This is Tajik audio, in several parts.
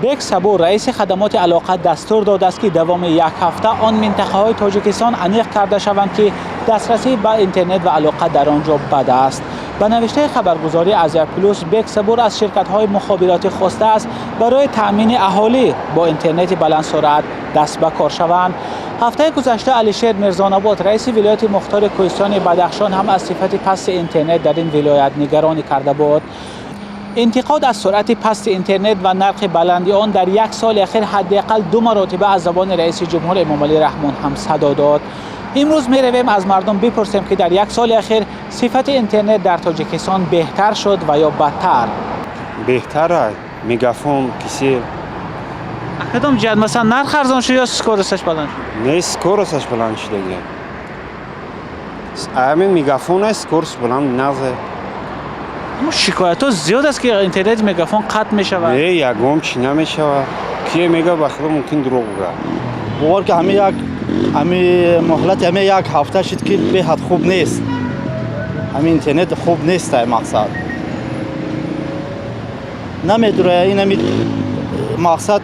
Бек Сабур, раиси хадамоти алоқа, дастур додааст, ки давоми як ҳафта он минтақаҳои Тоҷикистон аниқ карда шаванд, ки дастрасӣ ба интернет ва алоқа дар он ҷо бад аст. Ба навиштаи хабаргузории Азия Плюс, Бек Сабур аз ширкатҳои мухобиротӣ хостааст, барои таъмини аҳолӣ бо интернети баландсуръат даст ба кор шаванд. Ҳафтаи гузашта Алишер Мирзонобод, раиси вилояти мухтори кӯҳистони Бадахшон, ҳам аз сифати пасти интернет дар ин вилоят нигаронӣ карда буд. Интиқод аз суръати пасти интернет ва нархи баланди он дар як соли ахир ҳадди ақал ду маротиба аз забони раиси ҷумҳур Эмомалӣ Раҳмон ҳам садо дод. Имрӯз меравем, аз мардум бипурсем, ки дар як соли ахир сифати интернет дар Тоҷикистон беҳтар шуд ва ё бадтар. Беҳтара, Мегафон, Кселл. Кадом ҷиҳат? Масалан, нарх арзон шуд ё скорость аш баланд шуд? Не, скорость аш баланд шудаги. Ҳамин Мегафон аст, скорость баланд назе. Аммо шикоятҳо зиёд аст, ки интернети Мегафон қатъ мешавад. Не, ягон чӣ намешавад. Кие мега, ба худо, мумкин дурӯғ гӯяд. Бовар ки, ҳами як ҳами муҳлати ҳами як ҳафта шуд, ки беҳад хуб нест. Ҳами интернет хуб нест. Ай мақсад намедурая. Ин ҳами мақсад,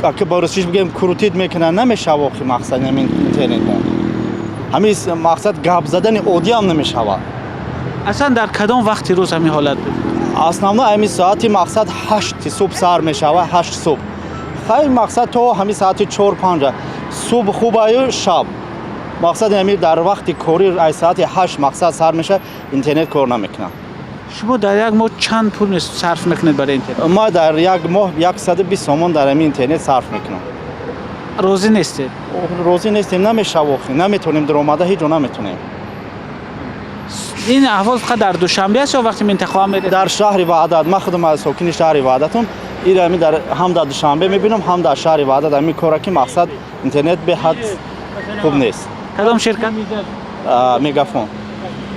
аки ба русиш бигем, крутить мекунад, намешава. Охи мақсад, ҳамин интернет ҳами мақсад гап задани оддиам намешавад. Аслан дар кадом вақти рӯз ҳамин ҳолат буд? Основно ҳами соати мақсад 8-и субҳ сар мешава, 8 субҳ. Хайр, мақсад то ҳами соати 4-5 субҳ хубаю, шаб мақсад ҳами дар вақти корӣ ай соати 8 мақсад сар мешавад, интернет кор намекунад. Шумо дар як моҳ чанд пул сарф мекунед барои интернет? Ма дар як моҳ 120 сомон дар ҳами интернет сарф мекунам. Розӣ нестед? Розӣ нестем, намешава охи, наметонем, даромада ҳеҷ ҷо наметонем. Ин аҳвол фақат дар Душанбе аст ё вақти минтақаҳо меред? Дар шаҳри Ваҳдат. Ман худам аз сокини шаҳри Ваҳдатум. Ира ҳами дар ҳам дар Душанбе мебинам, ҳам дар шаҳри Ваҳдат ҳамин кора, ки мақсад интернет беҳад хуб нест. Кадом ширкат? Мегафон,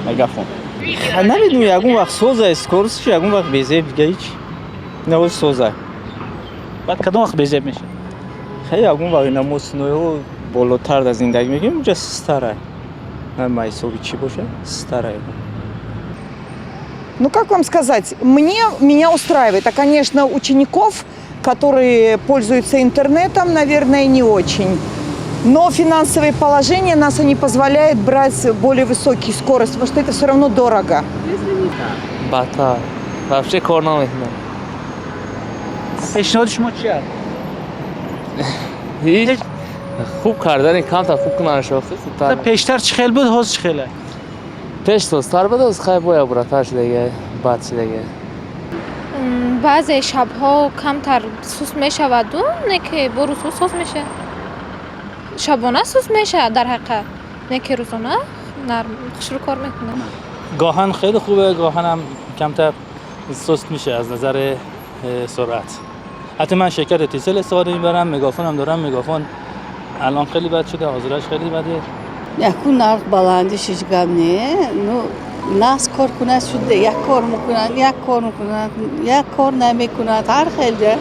Мегафон. Намедонам, ягон вақт соза скорость ш, ягон вақт безеб, дига ҳеч наоз соза. Баъд кадом вақт безеб мешавад? Хеле ягон вақт намосиноҳо болотар дар зиндагӣ мекунем, уҷа сустара нама ҳисоби чӣ боша, сустара. Ну, как вам сказать, меня устраивает. А, конечно, учеников, которые пользуются интернетом, наверное, не очень. Но финансовое положение нас не позволяет брать более высокие скорости, потому что это все равно дорого. Бадтар, вообще кор намекунам. Пешниҳоди шумо чи аст? Ҳеҷ, хуб кардани камтар хуб кунанд шохи хубтар. Пештар чӣ хел буд, ҳозир чӣ хеле? Пеш созтар буд, оз хай боя буратар шудаги, бад шудаги. Баъзе шабҳо камтар суст мешаваду, не ки бо рӯзҳо соз мешавад. Шабона суст мешавад дар ҳақиқат, не ки рӯзона нарм хушрӯ кор мекунад. گاهن خیلی خوبه، گاهن هم کمتر سست میشه از نظر سرعت. حتی من شرکت تیسل استفاده میبرم، مگافون هم دارم. مگافون الان خیلی بد شده، حاضرش خیلی بده. Яку нарх баландиш ҳеҷ гап не. Ну, нағз кор кунад шуда, як кор мекунад, як кор мекунад, як кор намекунад, ҳар хел ҷа.